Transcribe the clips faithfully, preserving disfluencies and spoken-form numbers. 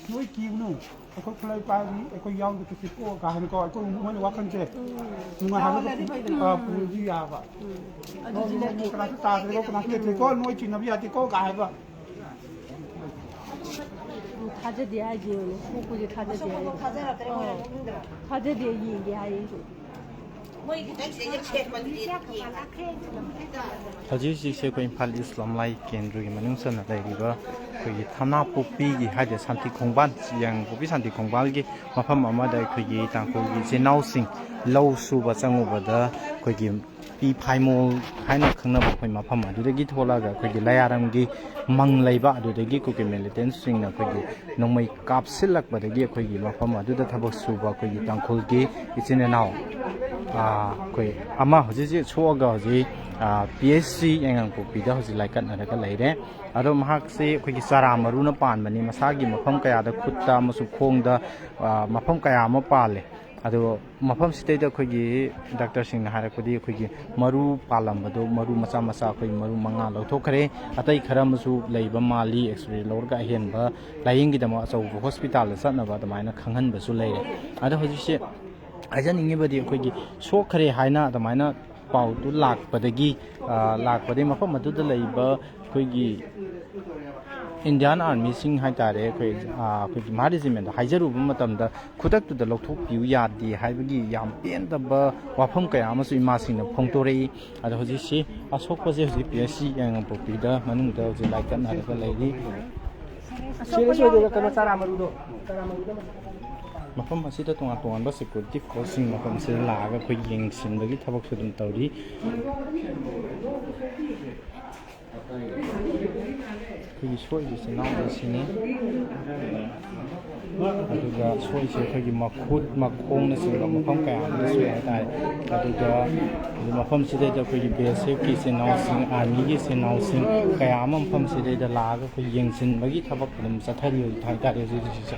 ꯅꯣꯏ ꯀꯤꯒꯅꯨ꯫ ꯑꯩꯈꯣꯏ ꯈꯨꯠꯂꯥꯏ ꯄꯥꯏꯔꯤ, ꯑꯩꯈꯣꯏ ꯌꯥꯎꯗ ꯀꯤꯊꯤꯀꯣ ꯀꯥ ꯍꯦꯟꯅ ꯀꯣ, ꯑꯩꯈꯣꯏ ꯃꯣꯏꯅ ꯋꯥꯈꯜꯁꯦ ꯅꯨꯡꯉꯥꯏꯍꯜꯂꯒ, ꯑ, ꯄꯨꯔꯗꯤ ꯌꯥꯕ꯫ ꯀꯅꯥꯁꯨ ꯇꯥꯗ꯭ꯔꯦꯀꯣ, ꯀꯅꯥꯁꯨ ꯂꯦꯞꯇ꯭ꯔꯦꯀꯣ, ꯅꯣꯏ ꯆꯤꯡꯅꯕ ꯌꯥꯗꯦꯀꯣ ꯀꯥ ꯍꯥꯏꯕ꯫ ꯊꯥꯖꯗꯦ ꯍꯥꯏꯁꯦ ꯌꯦꯡꯉꯨꯅꯦ, ꯁꯣꯛꯄꯁꯦ ꯊꯥꯖꯗꯦ ꯍꯥꯏ꯫ ꯊꯥꯖꯗꯦ, ꯌꯦꯡꯒꯦ ꯍꯥꯏ ꯑꯩꯁꯨ꯫ ꯍꯧꯖꯤꯛ ꯍꯧꯖꯤꯛꯁꯦ ꯑꯩꯈꯣꯏ ꯏꯝꯐꯥꯜ ꯏꯁ ꯂꯝꯂꯥꯏ ꯀꯦꯟꯗ꯭ꯔꯒꯤ ꯃꯅꯨꯡ ꯆꯟꯅ ꯂꯩꯔꯤꯕ ꯑꯩꯈꯣꯏꯒꯤ ꯊꯝꯅꯥꯄꯣꯛꯄꯤꯒꯤ ꯍꯥꯏꯗꯤ ꯁꯥꯟꯇꯤ ꯈꯣꯡꯕꯥꯜ, ꯌꯥꯏꯉꯪꯄꯣꯛꯄꯤ ꯁꯥꯟꯇꯤ ꯈꯣꯡꯕꯥꯜꯒꯤ ꯃꯐꯝ ꯑꯃꯗ ꯑꯩꯈꯣꯏꯒꯤ ꯇꯥꯡꯈꯨꯜꯒꯤ ꯏꯆꯤꯜ ꯏꯅꯥꯎꯁꯤꯡ ꯂꯧ ꯁꯨꯕ ꯆꯪꯉꯨꯕꯗ ꯑꯩꯈꯣꯏꯒꯤ ꯄꯤ ꯐꯥꯏꯃꯣꯜ ꯍꯥꯏꯅ ꯈꯪꯅꯕ ꯑꯩꯈꯣꯏ ꯃꯐꯝ ꯑꯗꯨꯗꯒꯤ ꯊꯣꯛꯂꯛꯑꯒ ꯑꯩꯈꯣꯏꯒꯤ ꯂꯌꯥꯔꯝꯒꯤ ꯃꯪ ꯂꯩꯕ ꯑꯗꯨꯗꯒꯤ ꯀꯨꯀꯤ ꯃꯤꯂꯤꯇꯦꯟꯁꯤꯡꯅ ꯑꯩꯈꯣꯏꯒꯤ ꯅꯣꯡꯃꯩ ꯀꯥꯞꯁꯤꯜꯂꯛꯄꯗꯒꯤ ꯑꯩꯈꯣꯏꯒꯤ ꯃꯐꯝ ꯑꯗꯨꯗ ꯊꯕꯛ ꯁꯨꯕ ꯑꯩꯈꯣꯏꯒꯤ ꯇꯥꯡꯈꯨꯜꯒꯤ ꯏꯆꯤꯟ ꯏꯅꯥꯎ, ꯑꯥ, ꯑꯩꯈꯣꯏ ꯑꯃ ꯍꯧꯖꯤꯛ ꯍꯧꯖꯤꯛ ꯁꯣꯛꯑꯒ ꯍꯧꯖꯤꯛ, ꯑꯥ, ꯄꯤ ꯑꯩꯆ ꯁꯤ ꯌꯥꯏꯉꯪꯄꯣꯛꯄꯤꯗ ꯍꯧꯖꯤꯛ ꯂꯥꯏꯀꯠꯅꯔꯒ ꯂꯩꯔꯦ꯫ ꯑꯗꯣ ꯃꯍꯥꯛꯁꯤ ꯑꯩꯈꯣꯏꯒꯤ ꯆꯥꯔꯥ ꯃꯔꯨꯅ ꯄꯥꯟꯕꯅꯤ꯫ ꯃꯁꯥꯒꯤ ꯃꯐꯝ ꯀꯌꯥꯗ ꯈꯨꯠꯇ ꯑꯃꯁꯨꯡ ꯈꯣꯡꯗ, ꯑꯥ, ꯃꯐꯝ ꯀꯌꯥ ꯑꯃ ꯄꯥꯜꯂꯦ꯫ ꯑꯗꯣ ꯃꯐꯝꯁꯤꯗꯩꯗ ꯑꯩꯈꯣꯏꯒꯤ ꯗꯥꯛꯇꯔꯁꯤꯡꯅ ꯍꯥꯏꯔꯛꯄꯗꯤ ꯑꯩꯈꯣꯏꯒꯤ ꯃꯔꯨ ꯄꯥꯜꯂꯝꯕꯗꯣ ꯃꯔꯨ ꯃꯆꯥ ꯃꯆꯥ ꯑꯩꯈꯣꯏ ꯃꯔꯨ ꯃꯉꯥ ꯂꯧꯊꯣꯛꯈ꯭ꯔꯦ꯫ ꯑꯇꯩ ꯈꯔ ꯑꯃꯁꯨ ꯂꯩꯕ ꯃꯥꯜꯂꯤ꯫ ꯑꯦꯛꯁꯔꯦ ꯂꯧꯔꯒ ꯑꯍꯦꯟꯕ ꯂꯥꯏꯌꯦꯡꯒꯤꯗꯃꯛ ꯑꯆꯧꯕ ꯍꯣꯁꯄꯤꯇꯥꯜꯗ ꯆꯠꯅꯕ ꯑꯗꯨꯃꯥꯏꯅ ꯈꯪꯍꯟꯕꯁꯨ ꯂꯩꯔꯦ꯫ ꯑꯗꯣ ꯍꯧꯖꯤꯛꯁꯦ ꯍꯥꯏꯖꯅꯤꯡꯉꯤꯕꯗꯤ ꯑꯩꯈꯣꯏꯒꯤ ꯁꯣꯛꯈ꯭ꯔꯦ ꯍꯥꯏꯅ ꯑꯗꯨꯃꯥꯏꯅ ꯄꯥꯎꯗꯨ ꯂꯥꯛꯄꯗꯒꯤ, ꯑ, ꯂꯥꯛꯄꯗꯒꯤ ꯃꯐꯝ ꯑꯗꯨꯗ ꯂꯩꯕ ꯑꯩꯈꯣꯏꯒꯤ ꯏꯟꯗꯤꯌꯥꯟ ꯑꯥꯔꯃꯤꯁꯤꯡ ꯍꯥꯏꯇꯥꯔꯦ, ꯑꯩꯈꯣꯏ, ꯑ, ꯑꯩꯈꯣꯏꯒꯤ ꯃꯍꯥ ꯔꯦꯖꯤꯃꯦꯟꯗ ꯍꯥꯏꯖꯔꯨꯕ ꯃꯇꯝꯗ ꯈꯨꯗꯛꯇꯨꯗ ꯂꯧꯊꯣꯛꯄꯤꯌꯨ ꯌꯥꯗꯦ ꯍꯥꯏꯕꯒꯤ ꯌꯥꯝ ꯄꯦꯟꯗꯕ ꯋꯥꯐꯝ ꯀꯌꯥ ꯑꯃꯁꯨ ꯏꯃꯥꯁꯤꯡꯅ ꯐꯣꯡꯗꯣꯔꯛꯏ꯫ ꯑꯗꯣ ꯍꯧꯖꯤꯛꯁꯤ ꯑꯁꯣꯛꯄꯁꯦ ꯍꯧꯖꯤꯛ ꯄꯤ ꯑꯩꯆ ꯁꯤ ꯌꯥꯏꯉꯪꯄꯣꯛꯄꯤꯗ ꯃꯅꯨꯡꯗ ꯍꯧꯖꯤꯛ ꯂꯥꯏꯀꯠꯅꯔꯒ ꯂꯩꯔꯤ꯫ ꯁꯤꯔꯤꯌꯁ ꯑꯣꯏꯗꯣꯏꯔꯥ? ꯀꯩꯅꯣ, ꯆꯥꯔꯥ ꯃꯔꯨꯗꯣ, ꯆꯥꯔꯥ ꯃꯔꯨꯗꯣ꯫ ꯃꯐꯝ ꯑꯁꯤꯗ ꯇꯣꯉꯥꯟ ꯇꯣꯉꯥꯟꯕ ꯁꯦꯀ꯭ꯌꯨꯔꯤꯇꯤ ꯐꯣꯔꯁꯁꯤꯡ ꯃꯐꯝ ꯑꯁꯤꯗ ꯂꯥꯛꯑꯒ ꯑꯩꯈꯣꯏ ꯌꯦꯡꯁꯤꯟꯕꯒꯤ ꯊꯕꯛꯁꯨ ꯑꯗꯨꯝ ꯇꯧꯔꯤ꯫ ꯑꯩꯈꯣꯏꯒꯤ ꯁꯣꯛꯏꯕ ꯏꯆꯤꯟ ꯏꯅꯥꯎ ꯑꯁꯤꯅꯤ꯫ ꯑꯗꯨꯒ ꯁꯣꯛꯏꯁꯦ ꯑꯩꯈꯣꯏꯒꯤ ꯃꯈꯨꯠ, ꯃꯈꯣꯡꯅꯆꯤꯡꯕ ꯃꯐꯝ ꯀꯌꯥ ꯑꯃꯗ ꯁꯣꯛꯑꯦ ꯍꯥꯏꯇꯥꯔꯦ꯫ ꯑꯗꯨꯒ ꯃꯐꯝꯁꯤꯗꯩꯗ ꯑꯩꯈꯣꯏꯒꯤ ꯕꯤ ꯑꯦꯁ ꯑꯦꯐꯀꯤ ꯏꯆꯤꯟ ꯏꯅꯥꯎꯁꯤꯡ, ꯑꯥꯔꯃꯤꯒꯤ ꯏꯆꯤꯟ ꯏꯅꯥꯎꯁꯤꯡ ꯀꯌꯥ ꯑꯃ ꯃꯐꯝꯁꯤꯗꯩꯗ ꯂꯥꯛꯑꯒ ꯑꯩꯈꯣꯏ ꯌꯦꯡꯁꯤꯟꯕꯒꯤ ꯊꯕꯛ ꯑꯗꯨꯝ ꯆꯠꯊꯔꯤ ꯍꯥꯏꯇꯥꯔꯦ ꯍꯧꯖꯤꯛ ꯍꯧꯖꯤꯛꯁꯦ꯫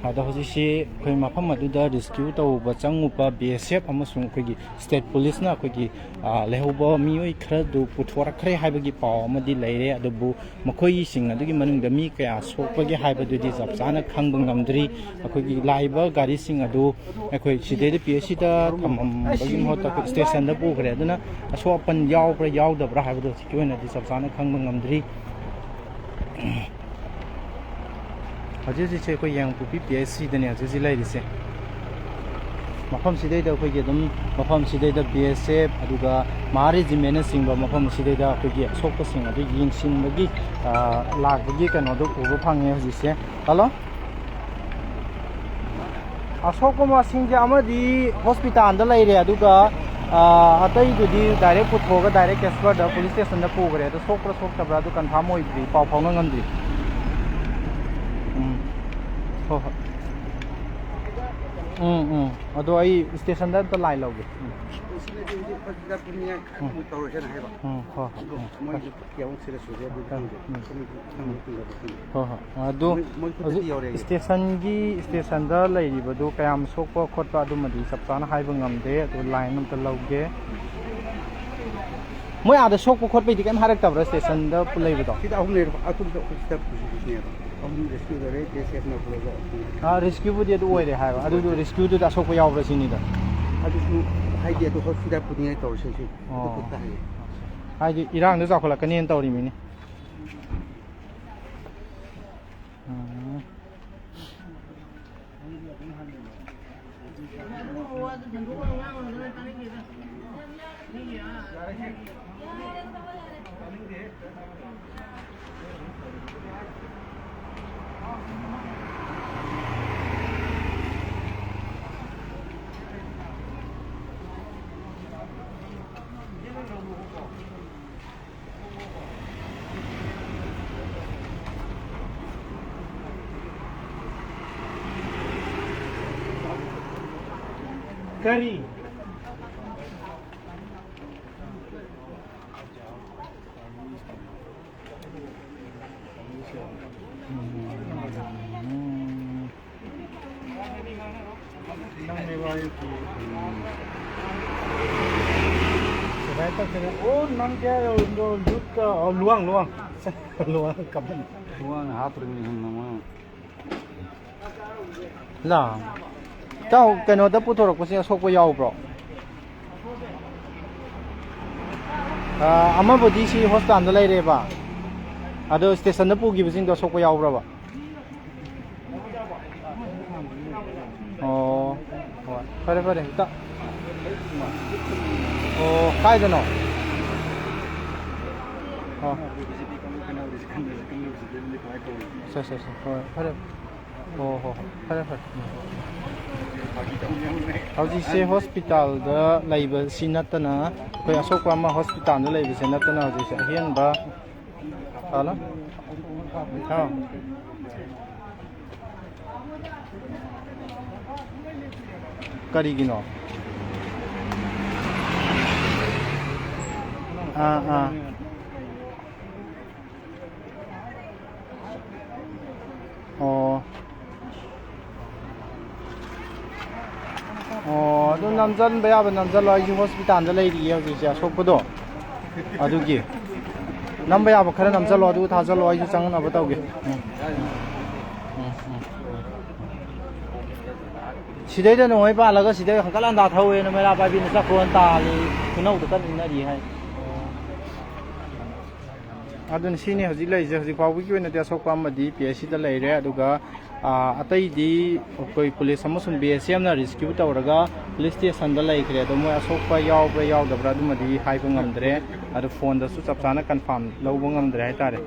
ꯑꯗꯣ ꯍꯧꯖꯤꯛꯁꯤ ꯑꯩꯈꯣꯏ ꯃꯐꯝ ꯑꯗꯨꯗ ꯔꯦꯁꯀ꯭ꯌꯨ ꯇꯧꯕ ꯆꯪꯉꯨꯕ ꯕꯤ ꯑꯦꯁ ꯑꯦꯐ ꯑꯃꯁꯨꯡ ꯑꯩꯈꯣꯏꯒꯤ ꯁ꯭ꯇꯦꯠ ꯄꯨꯂꯤꯁꯅ ꯑꯩꯈꯣꯏꯒꯤ, ꯑ, ꯂꯩꯍꯧꯕ ꯃꯤꯑꯣꯏ ꯈꯔꯗꯨ ꯄꯨꯊꯣꯔꯛꯈ꯭ꯔꯦ ꯍꯥꯏꯕꯒꯤ ꯄꯥꯎ ꯑꯃꯗꯤ ꯂꯩꯔꯦ꯫ ꯑꯗꯨꯕꯨ ꯃꯈꯣꯏꯁꯤꯡ ꯑꯗꯨꯒꯤ ꯃꯅꯨꯡꯗ ꯃꯤ ꯀꯌꯥ ꯁꯣꯛꯄꯒꯦ ꯍꯥꯏꯕꯗꯨꯗꯤ ꯆꯞ ꯆꯥꯅ ꯈꯪꯕ ꯉꯝꯗ꯭ꯔꯤ꯫ ꯑꯩꯈꯣꯏꯒꯤ ꯂꯥꯛꯏꯕ ꯒꯥꯔꯤꯁꯤꯡ ꯑꯗꯨ ꯑꯩꯈꯣꯏ ꯁꯤꯗꯩꯗ ꯄꯤ ꯑꯩꯆ ꯁꯤꯗ ꯊꯝꯃꯝꯕꯒꯤ ꯃꯍꯨꯠꯇ ꯑꯩꯈꯣꯏ ꯁ꯭ꯇꯦꯁꯟꯗ ꯄꯨꯈ꯭ꯔꯦ꯫ ꯑꯗꯨꯅ ꯑꯁꯣꯛ ꯑꯄꯟ ꯌꯥꯎꯕ꯭ꯔꯥ ꯌꯥꯎꯗꯕ꯭ꯔꯥ ꯍꯥꯏꯕꯗꯣ ꯍꯧꯖꯤꯛꯀꯤ ꯑꯣꯏꯅꯗꯤ ꯆꯞ ꯆꯥꯅ ꯈꯪꯕ ꯉꯝꯗ꯭ꯔꯤ꯫ ꯍꯧꯖꯤꯛ ꯍꯧꯖꯤꯛꯁꯦ ꯑꯩꯈꯣꯏ ꯌꯥꯏꯉꯪꯄꯣꯛꯄꯤ ꯄꯤ ꯑꯩꯆ ꯁꯤꯗꯅꯦ ꯍꯧꯖꯤꯛ ꯍꯧꯖꯤꯛ ꯂꯩꯔꯤꯁꯦ꯫ ꯃꯐꯝꯁꯤꯗꯩꯗ ꯑꯩꯈꯣꯏꯒꯤ ꯑꯗꯨꯝ, ꯃꯐꯝꯁꯤꯗꯩꯗ ꯕꯤ ꯑꯦꯁ ꯑꯦꯐ ꯑꯗꯨꯒ ꯃꯍꯥ ꯔꯦꯖꯤꯃꯦꯟꯅꯆꯤꯡꯕ ꯃꯐꯝꯁꯤꯗꯩꯗ ꯑꯩꯈꯣꯏꯒꯤ ꯑꯁꯣꯛꯄꯁꯤꯡ ꯑꯗꯨ ꯌꯦꯡꯁꯤꯟꯕꯒꯤ, ꯑ, ꯂꯥꯛꯄꯒꯤ ꯀꯩꯅꯣꯗꯣ ꯎꯕ ꯐꯪꯉꯦ ꯍꯧꯖꯤꯛꯁꯦ꯫ ꯍꯜꯂꯣ? ꯑꯁꯣꯛꯄ ꯃꯁꯤꯡꯁꯦ ꯑꯃꯗꯤ ꯍꯣꯁꯄꯤꯇꯥꯜꯗ ꯂꯩꯔꯦ, ꯑꯗꯨꯒ, ꯑ, ꯑꯇꯩꯗꯨꯗꯤ ꯗꯥꯏꯔꯦꯛ ꯄꯨꯊꯣꯛꯑꯒ ꯗꯥꯏꯔꯦꯛ ꯀꯦꯁꯄꯔꯗ ꯄꯨꯂꯤꯁ ꯁ꯭ꯇꯦꯁꯟꯗ ꯄꯨꯈ꯭ꯔꯦ꯫ ꯑꯗꯣ ꯁꯣꯛꯄ꯭ꯔꯥ ꯁꯣꯛꯇꯕ꯭ꯔꯥ ꯑꯗꯨ ꯀꯟꯐꯥꯔꯝ ꯑꯣꯏꯗ꯭ꯔꯤ, ꯄꯥꯎ ꯐꯥꯎꯅ ꯉꯝꯗ꯭ꯔꯤ꯫ ꯎꯝ꯫ ꯍꯣꯏ, ꯍꯣꯏ꯫ ꯎꯝ, ꯎꯝ꯫ ꯑꯗꯣ ꯑꯩ ꯁ꯭ꯇꯦꯁꯟꯗ ꯑꯝꯇ ꯂꯥꯏꯟ ꯂꯧꯒꯦ꯫ ꯎꯝ꯫ ꯁꯤꯗꯗꯤ ꯍꯧꯖꯤꯛ ꯍꯣꯁꯄꯤꯇꯥꯜ ꯄꯨꯅꯤꯡꯉꯥꯏ ꯎꯝ꯫ ꯈꯔ ꯇꯧꯔꯁꯦꯅ ꯍꯥꯏꯕ꯫ ꯎꯝ, ꯍꯣꯏ, ꯍꯣꯏ꯫ ꯑꯗꯣ ꯎꯝ꯫ ꯃꯣꯏꯁꯨ ꯀꯌꯥꯃꯨꯛ ꯁꯤꯔꯤꯌꯁ ꯑꯣꯏꯒꯦ ꯑꯗꯨꯗꯤ ꯈꯪꯗꯦ꯫ ꯎꯝ꯫ ꯈꯪꯗꯦ, ꯈꯪꯗꯦ, ꯈꯪꯗꯦ꯫ ꯍꯣꯏ, ꯍꯣꯏ꯫ ꯑꯗꯨ ꯃꯣꯏ, ꯃꯣꯏ ꯈꯨꯠꯇꯗꯤ ꯍꯧꯖꯤꯛ ꯌꯧꯔꯦ꯫ ꯁ꯭ꯇꯦꯁꯟꯒꯤ, ꯁ꯭ꯇꯦꯁꯟꯗ ꯂꯩꯔꯤꯕꯗꯨ ꯀꯌꯥꯝ ꯁꯣꯛꯄ ꯈꯣꯠꯄ ꯑꯗꯨꯃꯗꯤ ꯆꯞ ꯆꯥꯅ ꯍꯥꯏꯕ ꯉꯝꯗꯦ꯫ ꯑꯗꯨ ꯂꯥꯏꯟ ꯑꯝꯇ ꯂꯧꯒꯦ꯫ ꯃꯣꯏ ꯑꯥꯗ ꯁꯣꯛꯄ ꯈꯣꯠꯄꯩꯗꯤ ꯀꯩꯝ ꯍꯥꯏꯔꯛꯇꯕ꯭ꯔꯥ ꯁ꯭ꯇꯦꯁꯟꯗ ꯂꯩꯕꯗꯣ? ꯁꯤꯗ ꯑꯍꯨꯝ ꯂꯩꯔꯕ, ꯑꯇꯣꯞꯄꯗ ꯑꯩꯈꯣꯏ ꯁꯤꯗ ꯄꯨꯁꯤꯟꯕꯁꯤꯅꯦꯕ꯫ ꯑꯍꯨꯝ ꯔꯦꯁꯀ꯭ꯌꯨ ꯇꯧꯔꯦ, ꯕꯤ ꯑꯦꯁ ꯑꯦꯐꯅ ꯄꯨꯔꯒ ꯑꯍꯨꯝ꯫ ꯑꯥ, ꯔꯦꯁꯀ꯭ꯌꯨꯕꯨꯗꯤ ꯑꯗꯨ ꯑꯣꯏꯔꯦ ꯍꯥꯏꯕ꯫ ꯑꯗꯨꯗꯣ ꯔꯦꯁꯀ꯭ꯌꯨꯗꯨꯗ ꯑꯁꯣꯛꯄ ꯌꯥꯎꯕ꯭ꯔꯥ ꯁꯤꯅꯤꯗ꯫ ꯑꯗꯨꯁꯨ ꯍꯥꯏꯗꯤ ꯑꯗꯨ ꯍꯣꯁꯄꯤꯇꯥꯜ ꯄꯨꯅꯤꯡꯉꯥꯏ ꯇꯧꯔꯁꯦ ꯁꯤ꯫ ꯑꯗꯨ ꯑꯣ꯫ ꯈꯛꯇ ꯍꯥꯏꯌꯦ꯫ ꯍꯥꯏꯗꯤ ꯏꯔꯥꯡꯗꯣ ꯆꯥꯎꯈꯠꯂꯛꯀꯅꯦꯅ ꯇꯧꯔꯤꯃꯤꯅꯦ꯫ ꯎꯝ꯫ ꯀꯔꯤ? ꯁꯨꯃꯥꯏꯅ ꯇꯧꯗꯅ, ꯑꯣ, ꯅꯪ ꯀꯌꯥ ꯌꯧꯔꯤꯅꯣ? ꯌꯨꯠꯀ, ꯑꯣ, ꯂꯨꯋꯥꯡ, ꯂꯨꯋꯥꯡ꯫ ꯂꯨꯋꯥꯡ ꯀꯃꯟ꯫ ꯂꯨꯋꯥꯡ ꯍꯥꯞꯇ꯭ꯔꯤꯕꯅꯤ ꯍꯦꯟꯅ ꯃꯣꯏ꯫ ꯂꯥ꯫ ꯏꯇꯥꯎ, ꯀꯩꯅꯣꯗ ꯄꯨꯊꯣꯔꯛꯄꯁꯤꯡ ꯑꯁꯣꯛꯄ ꯌꯥꯎꯕ꯭ꯔꯣ? ꯑꯥ, ꯑꯃꯕꯨꯗꯤ ꯁꯤ ꯍꯣꯁꯄꯤꯇꯥꯜꯗ ꯂꯩꯔꯦꯕ꯫ ꯑꯗꯣ ꯁ꯭ꯇꯦꯁꯟꯗ ꯄꯨꯈꯤꯕꯁꯤꯡꯗꯣ ꯑꯁꯣꯛꯄ ꯌꯥꯎꯕ꯭ꯔꯕ? ꯑꯣ, ꯍꯣꯏ꯫ ꯐꯔꯦ, ꯐꯔꯦ, ꯍꯦꯛꯇ꯫ ꯑꯣ, ꯀꯥꯏꯗꯅꯣ? ꯑꯣ꯫ ꯁꯦ, ꯁꯦ, ꯁꯦ꯫ ꯍꯣꯏ, ꯐꯔꯦ꯫ ꯑꯣ, ꯍꯣ, ꯍꯣ꯫ ꯐꯔꯦ, ꯐꯔꯦ꯫ ꯎꯝ꯫ ꯍꯧꯖꯤꯛꯁꯦ ꯍꯣꯁꯄꯤꯇꯥꯜꯗ ꯂꯩꯕꯁꯤ ꯅꯠꯇꯅ, ꯑꯩꯈꯣꯏ ꯑꯁꯣꯛꯄ ꯑꯃ ꯍꯣꯁꯄꯤꯇꯥꯜꯗ ꯂꯩꯕꯁꯤ ꯅꯠꯇꯅ, ꯍꯧꯖꯤꯛꯁꯦ ꯑꯍꯦꯟꯕ꯫ ꯍꯜꯂꯣ? ꯍꯥꯎ꯫ ꯀꯔꯤꯒꯤꯅꯣ? ꯑꯥ, ꯑꯥ꯫ ꯑꯣ꯫ ꯑꯣ, ꯑꯗꯨ ꯅꯝꯖꯟꯕ ꯌꯥꯕ ꯅꯝꯖꯜꯂꯣ꯫ ꯑꯩꯁꯨ ꯍꯣꯁꯄꯤꯇꯥꯜꯗ ꯂꯩꯔꯤꯌꯦ ꯍꯧꯖꯤꯛꯁꯦ, ꯑꯁꯣꯛꯄꯗꯣ꯫ ꯑꯗꯨꯒꯤ꯫ ꯅꯝꯕ ꯌꯥꯕ ꯈꯔ ꯅꯝꯖꯜꯂꯣ, ꯑꯗꯨꯒ ꯊꯥꯖꯜꯂꯣ, ꯑꯩꯁꯨ ꯆꯪꯅꯕ ꯇꯧꯒꯦ꯫ ꯎꯝ꯫ ꯎꯝ, ꯎꯝ, ꯎꯝ꯫ ꯁꯤꯗꯩꯗ ꯅꯣꯡꯃꯩ ꯄꯥꯜꯂꯒ ꯁꯤꯗꯩ ꯍꯪꯀꯠ ꯍꯟꯗꯥ ꯊꯧꯋꯦꯅ ꯃꯩꯔꯥ ꯄꯥꯏꯕꯤꯅ ꯆꯠꯈ꯭ꯔꯣꯅ ꯇꯥꯜꯂꯤ꯫ ꯈꯨꯅꯧꯗ ꯀꯟꯅ ꯏꯟꯅꯔꯤ ꯍꯥꯏ꯫ ꯑꯗꯨꯅ ꯁꯤꯅꯤ ꯍꯧꯖꯤꯛ ꯂꯩꯔꯤꯁꯦ꯫ ꯍꯧꯖꯤꯛ ꯐꯥꯎꯕꯒꯤ ꯑꯣꯏꯅꯗꯤ ꯑꯁꯣꯛꯄ ꯑꯃꯗꯤ ꯄꯤ ꯑꯩꯆ ꯁꯤꯗ ꯂꯩꯔꯦ꯫ ꯑꯗꯨꯒ, ꯑꯥ, ꯑꯇꯩꯗꯤ ꯑꯩꯈꯣꯏ ꯄꯨꯂꯤꯁ ꯑꯃꯁꯨꯡ ꯕꯤ ꯑꯦꯁ ꯑꯦꯐꯅ ꯔꯦꯁꯀ꯭ꯌꯨ ꯇꯧꯔꯒ ꯄꯨꯂꯤꯁ ꯁ꯭ꯇꯦꯁꯟꯗ ꯂꯩꯈ꯭ꯔꯦ꯫ ꯑꯗꯣ ꯃꯣꯏ ꯑꯁꯣꯛꯄ ꯌꯥꯎꯕ꯭ꯔꯥ ꯌꯥꯎꯗꯕ꯭ꯔꯥ ꯑꯗꯨꯃꯗꯤ ꯍꯥꯏꯕ ꯉꯝꯗ꯭ꯔꯦ꯫ ꯑꯗꯣ ꯐꯣꯟꯗꯁꯨ ꯆꯞ ꯆꯥꯅ ꯀꯟꯐꯥꯔꯝ ꯂꯧꯕ ꯉꯝꯗ꯭ꯔꯦ ꯍꯥꯏꯇꯥꯔꯦ꯫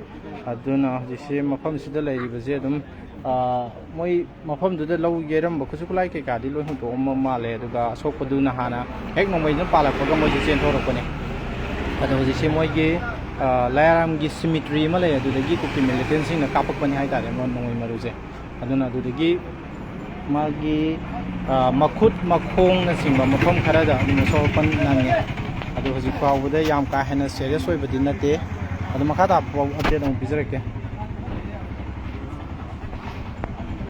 ꯑꯗꯨꯅ ꯍꯧꯖꯤꯛꯁꯦ ꯃꯐꯝꯁꯤꯗ ꯂꯩꯔꯤꯕꯁꯦ ꯑꯗꯨꯝ, ꯑꯥ, ꯃꯣꯏ ꯃꯐꯝꯗꯨꯗ ꯂꯧ ꯌꯩꯔꯝꯕ ꯈꯨꯠꯁꯨ ꯈꯨꯠꯂꯥꯏ ꯀꯩꯀꯥꯗꯤ ꯂꯣꯏ ꯍꯨꯟꯇꯣꯛꯑꯝꯕ ꯃꯥꯜꯂꯦ꯫ ꯑꯗꯨꯒ ꯑꯁꯣꯛꯄꯗꯨꯅ ꯍꯥꯟꯅ ꯍꯦꯛ ꯅꯣꯡꯃꯩꯗꯨꯅ ꯄꯥꯜꯂꯛꯄꯒ ꯃꯣꯏꯁꯦ ꯆꯦꯟꯊꯣꯔꯛꯄꯅꯦ꯫ ꯑꯗꯣ ꯍꯧꯖꯤꯛꯁꯦ ꯃꯣꯏꯒꯤ, ꯑ, ꯂꯥꯏꯔꯥꯝꯒꯤ cemetery ꯑꯃ ꯂꯩ, ꯑꯗꯨꯗꯒꯤ ꯀꯨꯀꯤ militantsꯁꯤꯡꯅ ꯀꯥꯞꯄꯛꯄꯅꯤ ꯍꯥꯏꯇꯥꯔꯦ, ꯃꯣꯏ ꯅꯣꯡꯃꯩ ꯃꯔꯨꯁꯦ꯫ ꯑꯗꯨꯅ ꯑꯗꯨꯗꯒꯤ ꯃꯥꯒꯤ, ꯑ, ꯃꯈꯨꯠ ꯃꯈꯣꯡꯅꯆꯤꯡꯕ ꯃꯐꯝ ꯈꯔꯗ ꯑꯗꯨꯝ ꯑꯁꯣꯛ ꯑꯄꯟ ꯅꯪꯉꯦ꯫ ꯑꯗꯣ ꯍꯧꯖꯤꯛ ꯐꯥꯎꯕꯗ ꯌꯥꯝ ꯀꯥ ꯍꯦꯟꯅ serious ꯑꯣꯏꯕꯗꯤ ꯅꯠꯇꯦ꯫ ꯑꯗꯣ ꯃꯈꯥ ꯇꯥꯕ update ꯑꯃꯨꯛ ꯄꯤꯖꯔꯛꯀꯦ꯫